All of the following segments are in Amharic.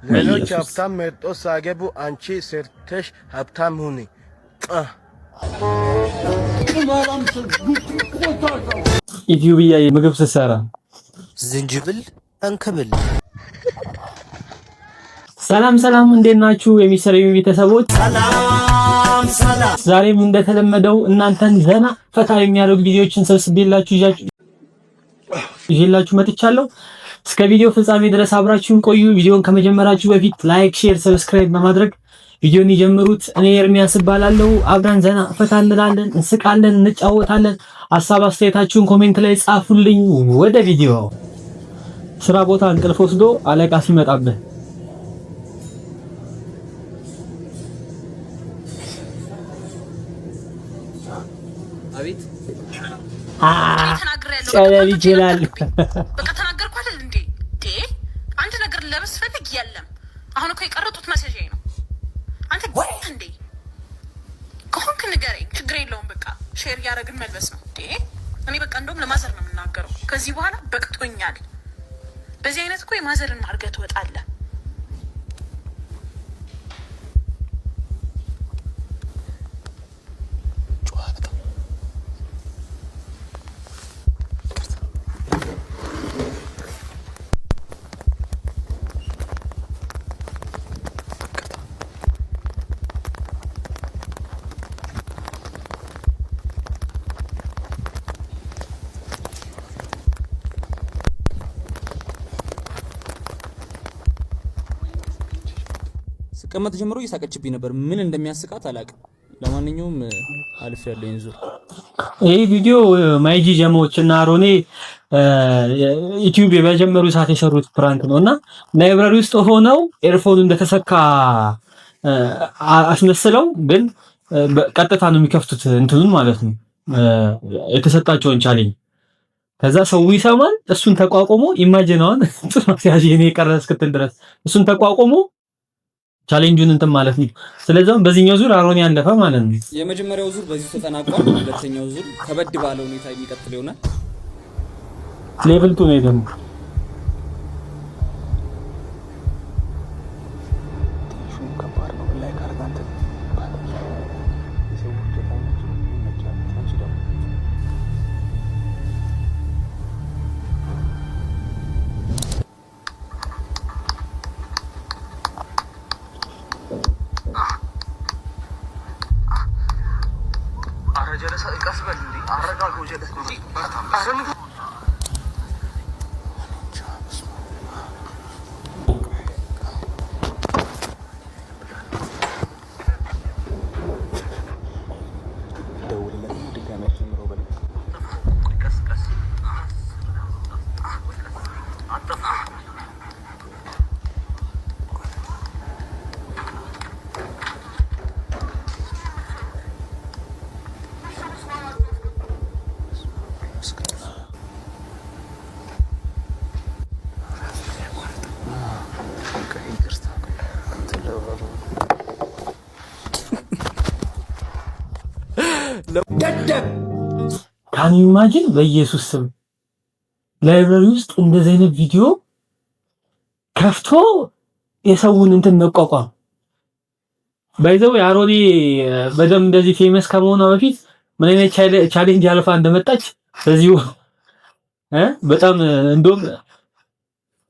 ሌሎች ሀብታም መርጦ ሳገቡ አንቺ ሰርተሽ ሀብታም ሁኒ። ዩቲዩብ እያየ ምግብ ስትሰራ። ዝንጅብል እንክብል። ሰላም ሰላም፣ እንዴት ናችሁ የሚስተር ኤሚ ቤተሰቦች? ዛሬም እንደተለመደው እናንተን ዘና ፈታ የሚያደርጉ ቪዲዮዎችን ሰብስቤላችሁ ይዤላችሁ መጥቻለሁ። እስከ ቪዲዮ ፍጻሜ ድረስ አብራችሁን ቆዩ። ቪዲዮን ከመጀመራችሁ በፊት like፣ share፣ subscribe በማድረግ ቪዲዮን ይጀምሩት። እኔ ኤርሚያስ እባላለሁ። አብረን ዘና ፈታ እንላለን፣ እንስቃለን፣ እንጫወታለን። ሀሳብ አስተያየታችሁን comment ላይ ጻፉልኝ። ወደ ቪዲዮ። ስራ ቦታ እንቅልፍ ወስዶ አለቃ ሲመጣብህ። አቤት። ጨለል ይችላል። በቃ ተናገርኩ አይደል እንዴ? አንድ ነገር ለብስ ፈልግ የለም። አሁን እኮ የቀረጡት መሰጃ ነው። አንተ እንዴ ከሆንክ ንገረኝ፣ ችግር የለውም። በቃ share እያደረግን መልበስ ነው። እኔ በቃ እንደውም ለ mother ነው የምናገረው። ከዚህ በኋላ በቅቶኛል። በዚህ አይነት እኮ የ mother ን ማርገት ትወጣለህ። ስቀመጥ ጀምሮ እየሳቀችብኝ ነበር። ምን እንደሚያስቃት አላውቅም። ለማንኛውም አልፍ ያለው ዙር። ይህ ቪዲዮ ማይጂ ጀሞች እና አሮኔ ዩቲዩብ በጀመሩ ሰዓት የሰሩት prank ነው እና library ውስጥ ሆነው earphone እንደተሰካ አስመስለው ግን ቀጥታ ነው የሚከፍቱት እንትኑን ማለት ነው የተሰጣቸውን challenge። ከዛ ሰው ይሰማል። እሱን ተቋቁሞ imagine አሁን ጥሩ እኔ የቀረ እስክትል ድረስ እሱን ተቋቁሞ challenge ኡን እንትን ማለት ነው። ስለዚህም በዚህኛው ዙር አሮን ያለፈ ማለት ነው። የመጀመሪያው ዙር በዚሁ ተጠናቋል። ሁለተኛው ዙር ከበድ ባለ ሁኔታ የሚቀጥል ይሆናል። Level 2 ነው ደግሞ። Can imagine በኢየሱስ ስም library ውስጥ እንደዚህ አይነት ቪዲዮ ከፍቶ የሰውን እንትን መቋቋም። By the way አሮኒ በደንብ እንደዚህ famous ከመሆኗ በፊት ምን አይነት challenge አልፋ እንደመጣች በዚሁ በጣም እንደውም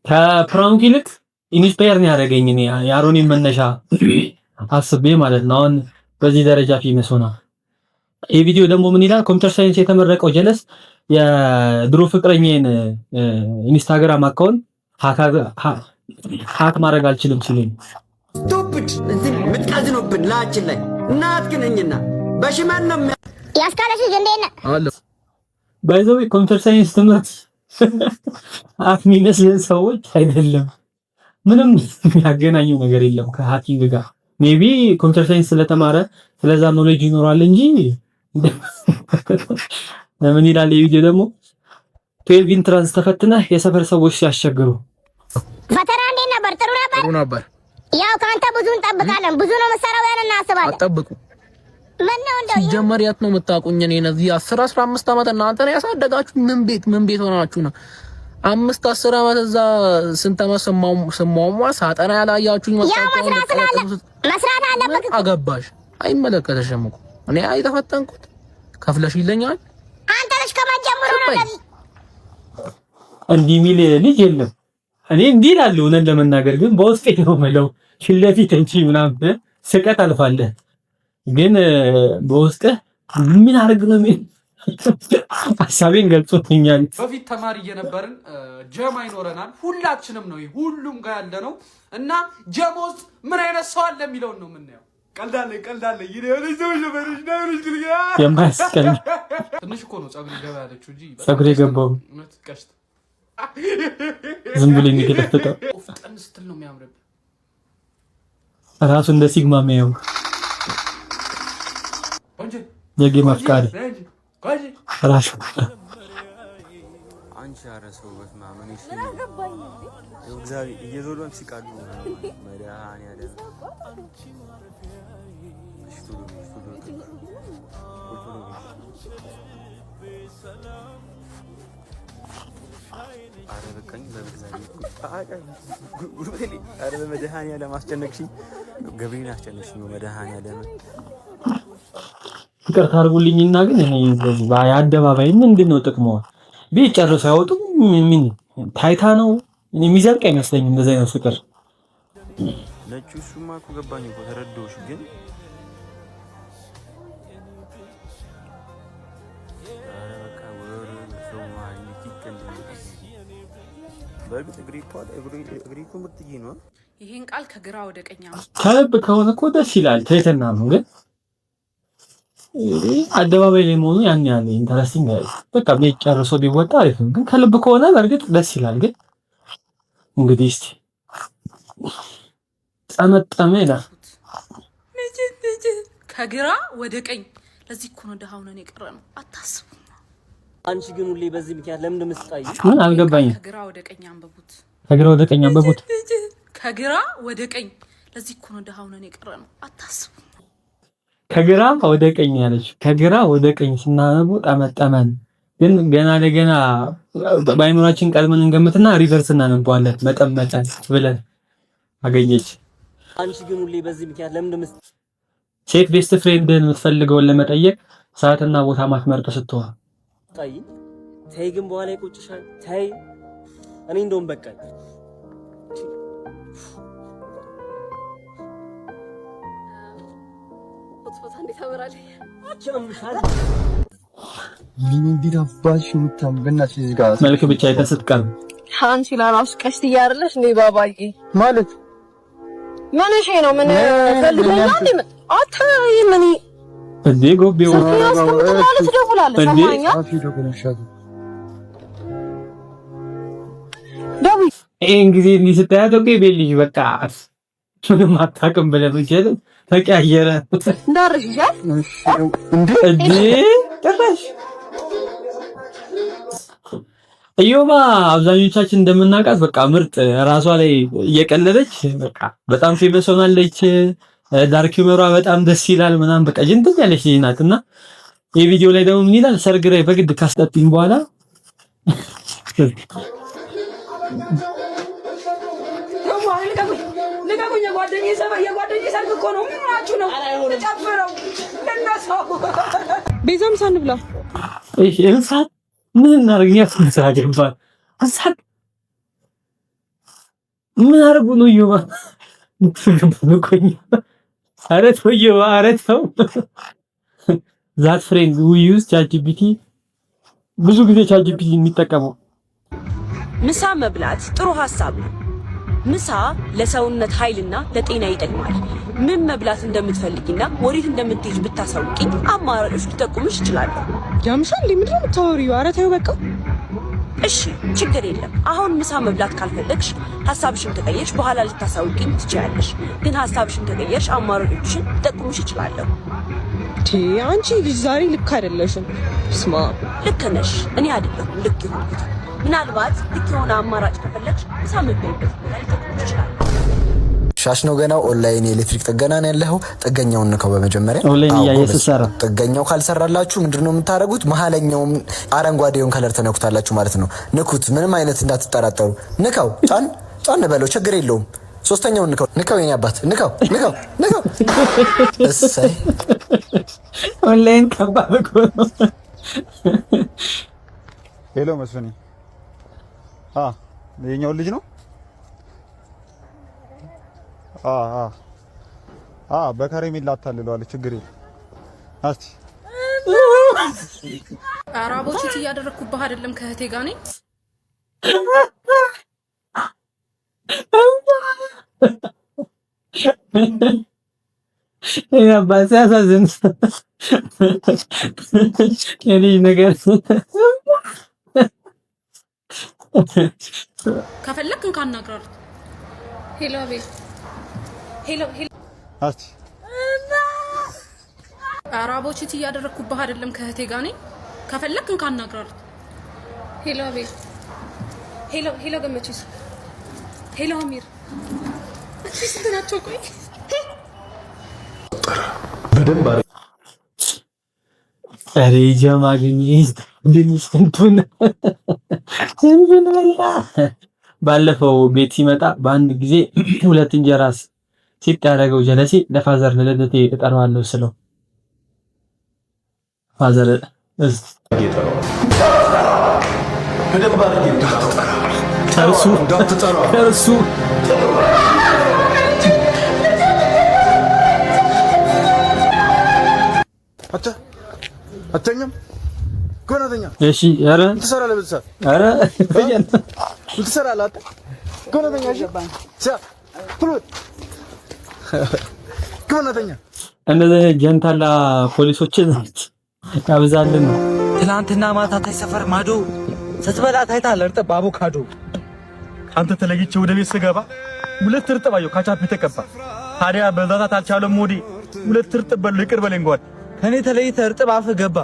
ከ prank ይልቅ inspire ነው ያደረገኝ እኔ የአሮኒን መነሻ አስቤ ማለት ነው። አሁን በዚህ ደረጃ famous ሆና። ይህ ቪዲዮ ደግሞ ምን ይላል? Computer science የተመረቀው ጀለስ የድሮ ፍቅረኛዬን ኢንስታግራም account hack ማድረግ አልችልም ሲሉኝ። Stupid እዚህ የምትቀዝኑብን ላችን ላይ እናት ግን እኝና በሽመን ነው። ያስካለሽ ልጅ እንዴት ነህ? By the way computer science ትምህርት hack የሚመስልን ሰዎች አይደለም። ምንም የሚያገናኘው ነገር የለም ከ hacking ጋር። Maybe computer science ስለተማረ ስለዛ knowledge ይኖራል እንጂ። ምን ይላል የቪዲዮ ደግሞ? 12 entrance ተፈትነህ የሰፈር ሰዎች ሲያስቸግሩ። ፈተና እንዴት ነበር? ጥሩ ነበር። ጥሩ ነበር። ያው ከአንተ ብዙ እንጠብቃለን። ብዙ ነው መሰራው ያን እናስባለን። አጠብቁ። ምን ነው እንደው ሲጀመር የት ነው የምታውቁኝ? እኔ እነዚህ 10 15 ዓመት እናንተ ነው ያሳደጋችሁ። ምን ቤት ምን ቤት ሆናችሁ ነው? 5 10 ዓመት እዛ ስንት ዓመት ስሟሟ ሳጠና ያላያችሁኝ ያው መስራት ስላለ መስራት አለበት እኮ። አገባሽ? አይመለከተሽም እኮ። እኔ የተፈተንኩት ከፍለሽ ይለኛል። አንተ ልጅ ከመጀመሩ ነው እንደዚህ። እንዲህ የሚል ልጅ የለም። እኔ እንዲህ እላለሁ፣ እውነት ለመናገር ግን በውስጤ ነው የምለው። ፊት ለፊት እንጂ ምናምን ስቀት አልፋለህ፣ ግን በውስጥህ ምን አድርግ ነው የሚል ሀሳቤን ገልጾልኛል። በፊት ተማሪ እየነበርን ጀማ ይኖረናል። ሁላችንም ነው፣ ይሄ ሁሉም ጋር ያለ ነው። እና ጀማ ውስጥ ምን አይነት ሰው አለ የሚለውን ነው የምናየው። ቀልዳለ ቀልዳለ። የማያስቀል ትንሽ እኮ ነው ፀጉር ገባ ያለችው እንጂ በጣም ፀጉር የገባው እውነት ቀሽት። ዝም ብሎ የሚገለፍጠው። ቆፍጠን ስትል ነው የሚያምርብህ። ራሱ እንደ sigma የሚያየው ቆንጆ የ game አፍቃሪ ራሱ። አንቺ ኧረ ሰው በስመ አብ፣ እኔ እግዚአብሔር እየዞሩ ሲቃሉ መድኃኒዓለም። እሺ ቶሎ በይ፣ ቶሎ በይ፣ ቶሎ በይ። ኧረ በቃኝ በእግዚአብሔር፣ ኧረ በመድኃኒዓለም አስጨነቅሽኝ፣ ገብርኤልን አስጨነቅሽኝ በመድኃኒዓለም። ይቅርታ አድርጉልኝና ግን እኔ እንደዚህ የአደባባይ ምንድን ነው ጥቅሙ? ቤት ጨርሶ አይወጡም። ምን ታይታ ነው? እኔ የሚዘልቅ አይመስለኝም እንደዚህ አይነት ፍቅር። ነጩ እሱማ እኮ ገባኝ እኮ፣ ተረዳሁሽ። ግን ኧረ በቃ ወር ሰው መሀል እንዴት ይቀልዳል? በእርግጥ እግሬ እኮ እግሬ እኮ ምርጥዬ ነው። ይሄን ቃል ከግራ ወደ ቀኝ ከልብ ከሆነ እኮ ደስ ይላል። ትህትና ነው። ግን አደባባይ ላይ መሆኑ ያን ያህል interesting፣ በቃ ቤት ጨርሶ ቢወጣ አሪፍ ነው። ግን ከልብ ከሆነ በእርግጥ ደስ ይላል። ግን እንግዲህ እስቲ ጠመጠመ ይላል። ከግራ ወደ ቀኝ። ለዚህ እኮ ነው ድሃ ሆነን የቀረ ነው። አታስቡ። አንቺ ግን ሁሌ በዚህ ምክንያት ለምን እንደምትጣይ ምን አልገባኝም። ከግራ ወደ ቀኝ አንብቡት። ከግራ ወደ ቀኝ አንብቡት። ከግራ ወደ ቀኝ። ለዚህ እኮ ነው ድሃ ሆነን የቀረ ነው። አታስቡ። ከግራ ወደ ቀኝ ያለች፣ ከግራ ወደ ቀኝ ስናነቡ ጠመጠመን። ግን ገና ለገና በአይምሯችን ቀድመን እንገምትና reverse እናነበዋለን። መጠመጠን ብለን አገኘች። አንቺ ግን ሁሌ በዚህ ምክንያት ለምን እንደምትጣይ ሴት best friend ን የምትፈልገውን ለመጠየቅ ሰዓትና ቦታ ማትመርጥ ስትሆን። ተይ፣ ግን በኋላ ይቆጭሻል። ተይ፣ እኔ እንደውም በቃኝ። ቦታ እንዴት አበራለኝ። ያምሻል። እንዴት አባትሽ የምታም በእናትሽ እዚህ ጋር መልክ ብቻ አይተህ ስትቀርብ። አንቺ ለራሱ ቀሽት እያደረለሽ እንዴ ባባዬ? ማለት ምን እሺ ነው? ምን ፈልገኛ እንዴ? አታ ምን እንዴ ጎቤው ስልክ ያስቀምጥልሃል፣ ትደውላለህ። እንዴ? ሰማኸኝ? ደውይ። ይሄን ጊዜ እንዲህ ስታያት እኮ የቤት ልጅ በቃ ምንም አታውቅም ብለህ ነው። ተቀያየረ። እንዳርሽ ይሻል። እንዴ? እንዴ ጭራሽ እዮባ አብዛኞቻችን እንደምናውቃት በቃ ምርጥ ራሷ ላይ እየቀለደች በቃ በጣም famous ሆናለች። Dark humor ዋ በጣም ደስ ይላል ምናምን፣ በቃ ጅንትን ያለች ልጅ ናት። እና የቪዲዮ ላይ ደግሞ ምን ይላል? ሰርግ ላይ በግድ ካስጠጡኝ በኋላ። ልቀቁኝ! የጓደኛዬ ሰርግ እኮ ነው። ምን ሆናችሁ ነው? ጨፍረው ልነሳው። ቤዛ ምሳ እንብላ። እሺ እንሳት ምን እናድርግ? እኛ ስራ ገባን። እንሳት ምን አድርጉ ነው? እዮባ ገባን እኮ እኛ። ኧረ ተው እዮባ፣ ኧረ ተው። That friend who use ChatGPT፣ ብዙ ጊዜ ChatGPT የሚጠቀመው። ምሳ መብላት ጥሩ ሀሳብ ነው። ምሳ ለሰውነት ኃይልና ለጤና ይጠቅማል። ምን መብላት እንደምትፈልጊና ወዴት እንደምትሄጅ ብታሳውቂኝ አማራጮች ልጠቁምሽ እችላለሁ። ያምሻል እንዴ? ምንድን ነው የምታወሪው? ኧረ ተይው በቃ። እሺ ችግር የለም። አሁን ምሳ መብላት ካልፈለግሽ፣ ሀሳብሽን ከቀየርሽ በኋላ ልታሳውቂኝ ትችያለሽ። ግን ሀሳብሽን ከቀየርሽ አማራጮችሽን ልጠቁምሽ እችላለሁ። አንቺ ልጅ ዛሬ ልክ አይደለሽም። ስማ። ልክ ነሽ። እኔ አይደለሁም ልክ የሆንኩት። ምናልባት ልክ የሆነ አማራጭ ከፈለግሽ ምሳ የምትበይበት ቦታ ልጠቁምሽ እችላለሁ። ሻሽ ነው ገና ኦንላይን የኤሌክትሪክ ጥገና ነው ያለኸው። ጥገኛውን ንካው በመጀመሪያ። ኦንላይን አዎ፣ እያየ ጎበዝ። ስትሰራ። ጥገኛው ካልሰራላችሁ ምንድነው የምታደርጉት? መሀለኛውም አረንጓዴውን color ተነኩታላችሁ ማለት ነው። ንኩት፣ ምንም አይነት እንዳትጠራጠሩ። ንካው፣ ጫን ጫን በለው፣ ችግር የለውም። ሶስተኛውን ንካው፣ ንካው፣ የኔ አባት ንካው፣ ንካው፣ ንካው። እሰይ። ኦንላይን ከባድ እኮ ነው። Hello መስፍኔ፣ አ የኛው ልጅ ነው። አ አ አ በከረሜላ አታልለዋለች። ችግር የለም። እስቲ ኧረ አቦ cheat እያደረግኩብህ አይደለም፣ ከእህቴ ጋር ነኝ። የኔ አባት ሲያሳዝን የልጅ ነገር። ከፈለክ እንካ አናግራሉት። Hello አቤል። Hello hello። እስቲ ኧረ አቦ cheat እያደረግኩብህ አይደለም፣ ከእህቴ ጋር ነኝ። ከፈለክ እንካ አናግራሉት። Hello አቤል። Hello hello ገመቺስ። Hello አሚር። እሺ ስንት ናቸው? ቆይ። በደንብ። ኧረ ጀማ ግን ድንች ስንቱን ስንቱን በላ። ባለፈው ቤት ሲመጣ በአንድ ጊዜ ሁለት እንጀራ ሲጥ ያደረገው ጀለሴ ለ father ለልደቴ እጠራዋለሁ ስለው father በደንብ አድርጌ እንዳትጠራ። ከእርሱ እንዳትጠራ። ከእርሱ። አተ አተኛም ጎናተኛ። እሺ ኧረ። ምን ትሰራለህ በዚህ ሰዓት? ኧረ። ምን ትሰራለህ አንተ? ጎናተኛ። እሺ ሳ ቶሎ ጎናተኛ። እንደዚህ አይነት ጀንታላ ፖሊሶችን ያብዛልን ነው። ትናንትና ማታ ታይ ሰፈር ማዶ ስትበላ ታይታል እርጥብ በአቮካዶ። አንተ ተለይቼ ወደ ቤት ስገባ ሁለት እርጥብ አየሁ ካቻፕ የተቀባ። ታዲያ በዛታት አልቻለም ሆዴ፣ ሁለት እርጥብ በለው ይቅር በለኝ ጓድ። ከኔ ተለይተህ እርጥብ አፍህ ገባ።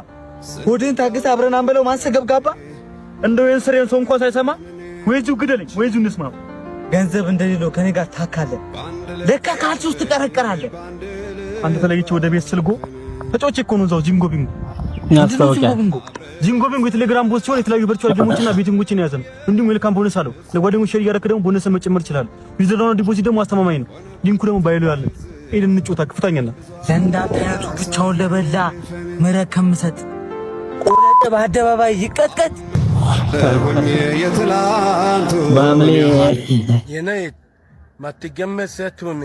ሆድህን ታግሰህ አብረን አንበለው ማንሰገብ ጋባ። እንደው ይሄን ስሬን ሰው እንኳን ሳይሰማ ወይ እዚሁ ግደለኝ ወይ እዚሁ እንስማ። ገንዘብ እንደሌለው ከኔ ጋር ታካለህ። ለካ ካልሲ ውስጥ ትቀረቀራለህ። አንተ ተለይቼ ወደ ቤት ስልጎ ተጫውቼ እኮ ነው እዛው ጂንጎ ቢንጎ። ማስታወቂያ። ጂንጎ ቢንጎ የቴሌግራም bot ሲሆን የተለያዩ virtual game ኦችና betting ኦችን የያዘ ነው። እንዲሁም welcome bonus አለው። ለጓደኞች share እያደረክ ደግሞ ቦነስን መጨመር ይችላል። Withdraw ና deposit ደግሞ አስተማማኝ ነው። Link ኡ ደግሞ bio ላይ አለ። ሄደን እንጫወታ ክፍታኛና። ለእንዳንተ አይነቱ ብቻውን ለበላ ምረት ከምሰጥ ቆረጠ በአደባባይ ይቀጥቀጥ። በሐምሌ የኔ ማትገመት ሴት ሁኒ።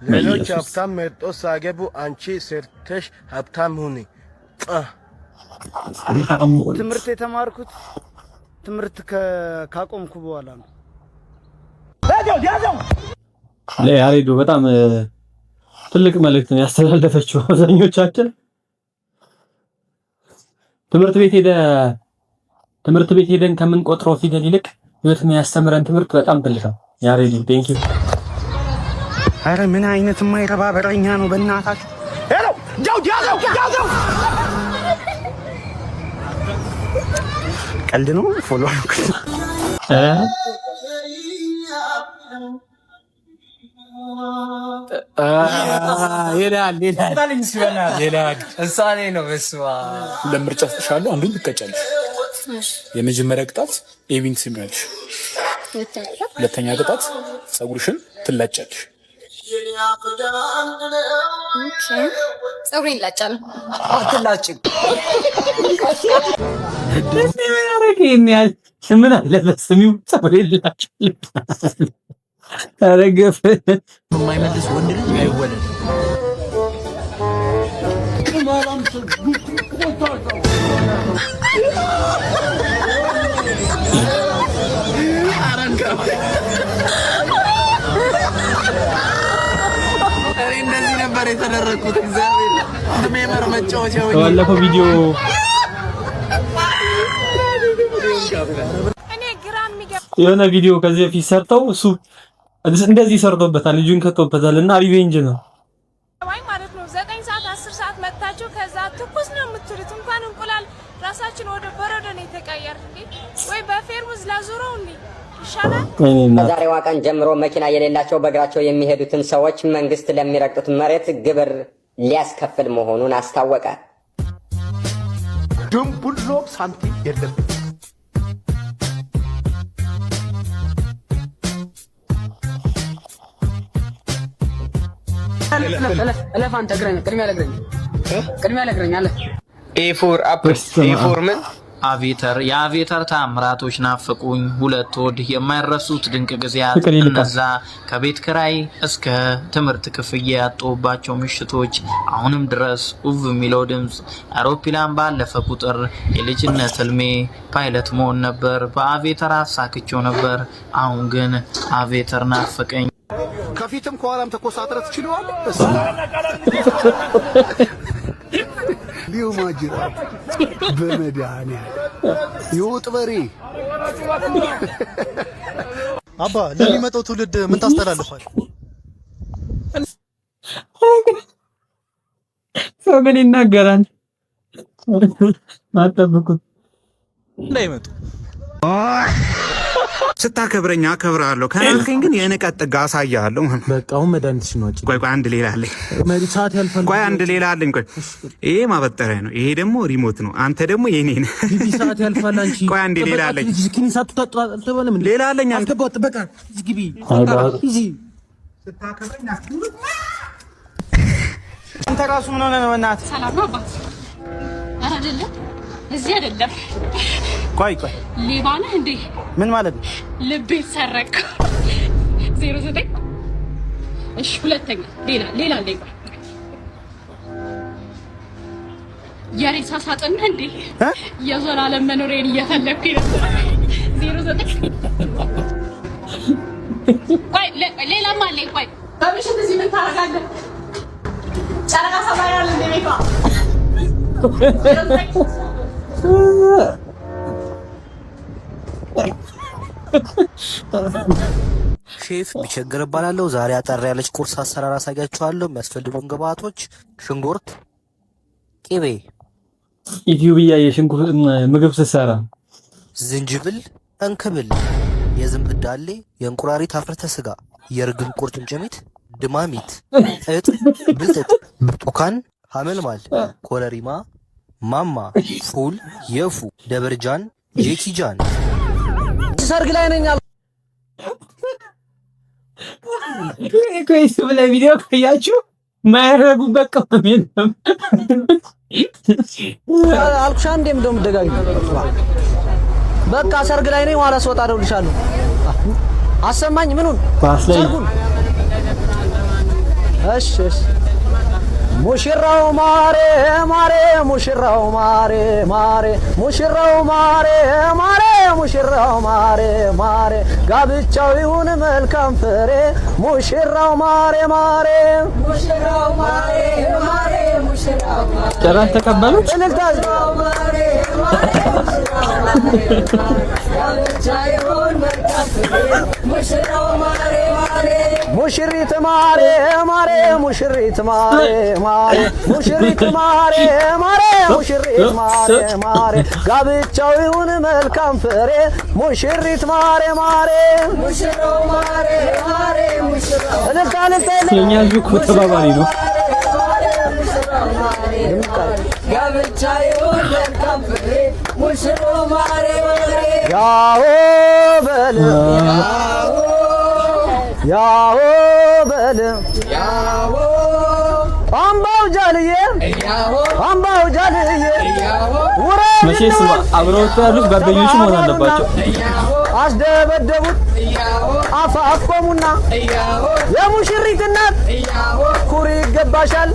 ሌሎች በኢየሱስ። ሀብታም መርጦ ሳገቡ አንቺ ሰርተሽ ሀብታም ሁኒ። ትምህርት የተማርኩት ትምህርት ካቆምኩ በኋላ ነው። ለያሬዶ በጣም ትልቅ መልእክት ነው ያስተላለፈችው። አብዛኞቻችን ትምህርት ቤት ሄደን ከምንቆጥረው ፊደል ይልቅ ህይወት የሚያስተምረን ትምህርት በጣም ትልቅ ነው። ያሬዶ thank you። አረ ምን አይነት የማይረባ በረኛ ነው በእናታችሁ። Hello ጃው ያዘው ያዘው። ቀልድ ነው። Follow አልኩት። ይላል ይላል ይላል። እሷ ላይ ነው በስመ አብ። ለምርጫ ሰጥሻለሁ፣ አንዱን ትቀጫለሽ። የመጀመሪያ ቅጣት ኤቢን ትስሚያለሽ። ሁለተኛ ቅጣት ፀጉርሽን ትላጫለሽ። ፀጉሬን ላጫለሁ። አትላጭም። ምን አደረገ? ይሄን ያህል ምን አለ በስሚው ፀጉሬን ልላጫለሁ። ኧረ ገፍ። የማይመልስ ወንድ ልጅ አይወለድ። እኔ እንደዚህ ነበር የተደረግኩት። እግዚአብሔር ሜመር መጫወቻ ሆኜ። ባለፈው ቪዲዮ የሆነ ቪዲዮ ከዚህ በፊት ሰርተው እሱ እንደዚህ ሰርቶበታል፣ ልጁን ከቶበታል እና revenge ነው። ወይ ማለት ነው 9 ሰዓት 10 ሰዓት መጥታችሁ ከዛ ትኩስ ነው የምትሉት። እንኳን እንቁላል ራሳችን ወደ በረዶ ነው የተቀየር እንዴ! ወይ በፌርሙዝ ላዙረው እንዴ! ይሻላል። ከዛሬዋ ቀን ጀምሮ መኪና የሌላቸው በእግራቸው የሚሄዱትን ሰዎች መንግስት ለሚረግጡት መሬት ግብር ሊያስከፍል መሆኑን አስታወቀ። ድንቡሎ ሳንቲም የለም። እለፍ አንተ እግረኛ፣ ቅድሚያ ለእግረኛ፣ ቅድሚያ ለእግረኛ አለ። A for apple፣ A for ምን? አቪተር፣ የአቪተር ታምራቶች ናፍቁኝ። ሁለት ወድ የማይረሱት ድንቅ ጊዜያት ፍቅር ይልቃል። እነዛ ከቤት ክራይ እስከ ትምህርት ክፍያ ያጡባቸው ምሽቶች፣ አሁንም ድረስ ውብ የሚለው ድምፅ አውሮፕላን ባለፈ ቁጥር የልጅነት ህልሜ ፓይለት መሆን ነበር። በአቪተር አሳክቼው ነበር። አሁን ግን አቪተር ናፈቀኝ። ከፊትም ከኋላም ተኮሳትረህ ትችለዋለህ። እሱ ሊዮ ማጅራት በመድኃኒዓለም የወጥ በሬ። አባ፣ ለሚመጣው ትውልድ ምን ታስተላልፋል? ሰው ምን ይናገራል? አጠብቁት። እንዳይመጡ። ስታከብረኝ አከብርሃለሁ፣ ከናልከኝ ግን የንቀት ጥግ አሳያለሁ። በቃ አሁን መድኃኒትሽ ነው። ቆይ ቆይ፣ አንድ ሌላ አለኝ። ሰዓት ያልፋል። ቆይ፣ አንድ ሌላ አለኝ። ቆይ፣ ይሄ ማበጠሪያ ነው፣ ይሄ ደግሞ remote ነው። አንተ ደግሞ የኔ ነህ። ግቢ፣ ሰዓት ያልፋል። አንቺ ቆይ፣ አንድ ሌላ አለኝ። ክኒን ሳትጠጡ አልተባለም እንዴ? ሌላ አለኝ። አንተ አስገባው። ጥበቃ ግቢ። እዚህ አንተ ራሱ ምን ሆነህ ነው? እናትህ ሰላም ነው አባት? ኧረ አይደለም፣ እዚህ አይደለም። ቆይ ቆይ፣ ሌባ ነህ እንዴ? ምን ማለት ነው? ልቤ ሰረቅ 09። እሺ፣ ሁለተኛ ሌላ ሌላ አለኝ። ቆይ፣ የሬሳ ሳጥን ነህ እንዴ? የዘላለም መኖሪያን እየፈለግኩኝ ነበር። 09። ቆይ፣ ሌላም አለኝ። ቆይ፣ በምሽት እዚህ ምን ታደርጋለህ? ጨረቃ ሰማይ አለ እንደ ቤቷ 09። ሼፍ ቢቸግር እባላለሁ። ዛሬ አጠር ያለች ቁርስ አሰራር አሳያችኋለሁ። የሚያስፈልጉን ግብአቶች ሽንኩርት፣ ቅቤ፣ ዩቲዩብ እያየ ሽንኩርት ምግብ ስትሰራ። ዝንጅብል፣ እንክብል፣ የዝንብ ዳሌ፣ የእንቁራሪት አፍርተ ስጋ፣ የእርግብ ቁርጭምጭሚት፣ ድማሚት፣ ጥጥ፣ ብልጥጥ፣ ብርቱካን፣ ሐመልማል፣ ኮረሪማ፣ ማማ፣ ፉል፣ የፉ፣ ደበርጃን፣ ጄኪጃን። ሰርግ ላይ ነኝ። እኮ ላይ ቪዲዮ ካያችሁ ማያረጉበት ቅመም የለም። አልኩሽ አንዴ እንደውም ደጋግሜ በቃ ሰርግ ላይ ነኝ። ኋላ ስወጣ እደውልልሻለሁ። አሰማኝ ምኑን? ባስ ላይ። ሰርጉን። እሺ እሺ። ሙሽራው ማሬ ማሬ፣ ሙሽራው ማሬ ማሬ፣ ሙሽራው ማሬ ማሬ፣ ሙሽራው ማሬ ማሬ፣ ጋብቻው ይሁን መልካም ፍሬ፣ ሙሽራው ማሬ ማሬ፣ ሙሽራው ማሬ ማሬ፣ ሙሽራው ማሬ። ጭራሽ ተቀበሉት። እልልታ። ማሬ ማሬ፣ ጋብቻ ይሁን መልካም ፍሬ፣ ሙሽራው ማሬ ማሬ። ሙሽሪት ማሬ ማሬ፣ ሙሽሪት ማሬ ማሬ፣ ሙሽሪት ማሬ ማሬ፣ ሙሽሪት ማሬ ማሬ፣ ጋብቻው ይሁን መልካም ፍሬ፣ ሙሽሪት ማሬ ማሬ፣ ሙሽራው ማሬ ማሬ፣ ሙሽራው እልልታ እልልታ። የኛ ህዝብ እኮ ተባባሪ ነው። ጋብቻ ይሁን መልካም ፍሬ፣ ሙሽራው ማሬ ማሬ። ያሆ በል፣ ያሆ በል፣ አምባው ጃልዬ፣ አምባው ጃልዬ፣ ውረድ። መቼስ አብረውት ያሉት ጓደኞቹ መሆን አለባቸው። አስደበደቡት አፋፍ ቆሙና፣ የሙሽሪት እናት ኩሪ ይገባሻል፣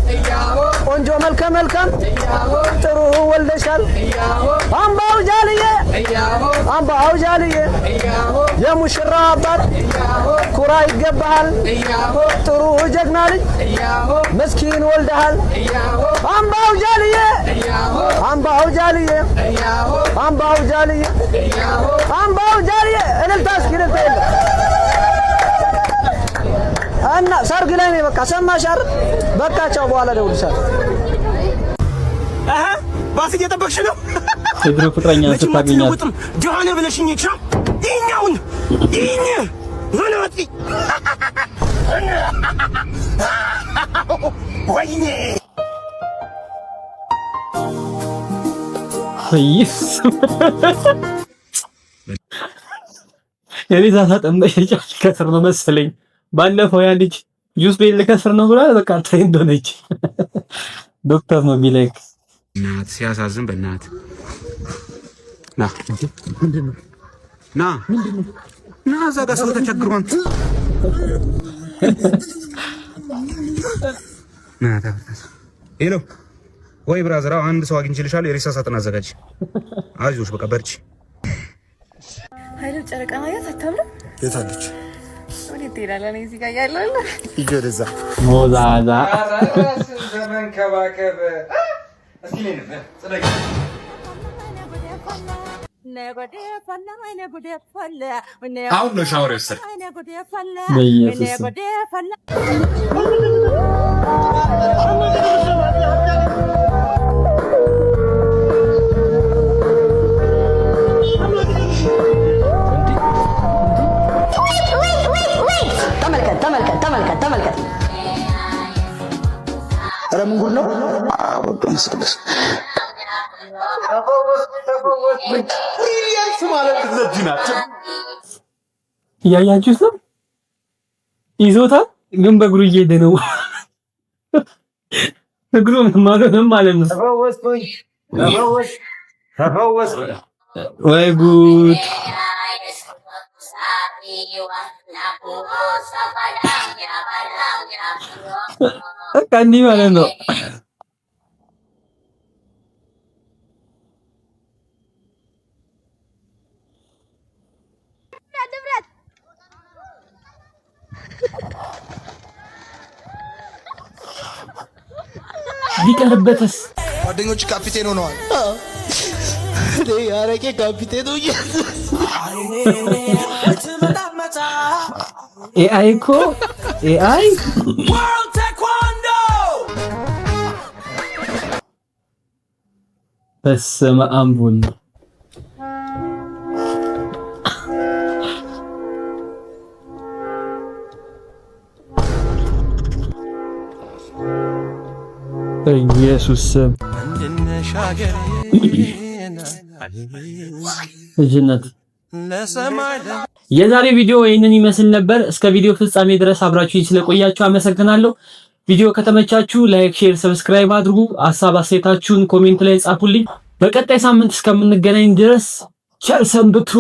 ቆንጆ መልከ መልካም ጥሩ ወልደሻል። አምባው ጃልዬ፣ አምባው ጃልዬ፣ የሙሽራ አባት ኩራ ይገባሃል፣ ጥሩ ጀግና ልጅ ምስኪን ወልደሃል። አምባው ጃልዬ፣ አምባው ጃልዬ፣ አምባው ጃልዬ፣ አምባው ጃልዬ። እልልታ እስኪ፣ እልልታ የለም እና ሰርግ ላይ ነው። በቃ ሰማሽ አይደል? በቃ ቻው፣ በኋላ እደውልልሻለሁ። ባስ እየጠበቅሽ ነው? የድሮ ፍቅረኛ መቼም ስታገኛት አትለወጥም። ድሃ ነህ ብለሽኝ ቻ ይኸኛውን ይህኝ መናጢ ወይኔ። ኢየሱስ፣ የቤዛ ሳጥን መሸጫ ከስር ነው መሰለኝ። ባለፈው ያ ልጅ ጁስ ቤት ልከስር ነው ብላ በቃ trend ሆነች። ዶክተር ነው የሚለኝ። እናት ሲያሳዝን፣ በእናት ና ና ና፣ እዛ ጋር ሰው ተቸግሯል። ና hello፣ ወይ brother፣ አንድ ሰው አግኝቼልሻለሁ። የሬሳ ሳጥን አዘጋጅ። አይዞሽ፣ በቃ በርቺ። ኃይሉ፣ ጨረቃ ማየት አታምርም? የት አለች? ወዴት ትሄዳለህ? እኔ እዚህ ጋር እያለሁ ሂጂ ወደዛ። ሞዛዛ። በመንከባከብ እስኪ ጽደቅ። አሁን ነው ሻወር የወሰድክ? በኢየሱስ ስም። ተመልከት፣ ተመልከት፣ ተመልከት፣ ተመልከት። ኧረ ምን ጉድ ነው? ቅዱስ brilliance ማለት እነዚህ ናቸው። እያያችሁት ነው። ይዞታል፣ ግን በእግሩ እየሄደ ነው። እግሩ ምንም አልሆነም ማለት ነው። ወይ ጉድ! በቃ እንዲህ ማለት ነው። ቢቀርበትስ? ጓደኞች ካፒቴን ሆነዋል። እኔ የአረቄ ካፒቴን ሆኜ AI እኮ AI። World Taekwondo! በስመ አብ ወልድ። በኢየሱስ ስም። ልጅነት። የዛሬ ቪዲዮ ይህንን ይመስል ነበር። እስከ ቪዲዮ ፍጻሜ ድረስ አብራችሁኝ ስለቆያችሁ አመሰግናለሁ። ቪዲዮ ከተመቻችሁ like፣ share፣ subscribe አድርጉ። ሀሳብ አስተያየታችሁን comment ላይ ጻፉልኝ። በቀጣይ ሳምንት እስከምንገናኝ ድረስ ቸር ሰንብቱ።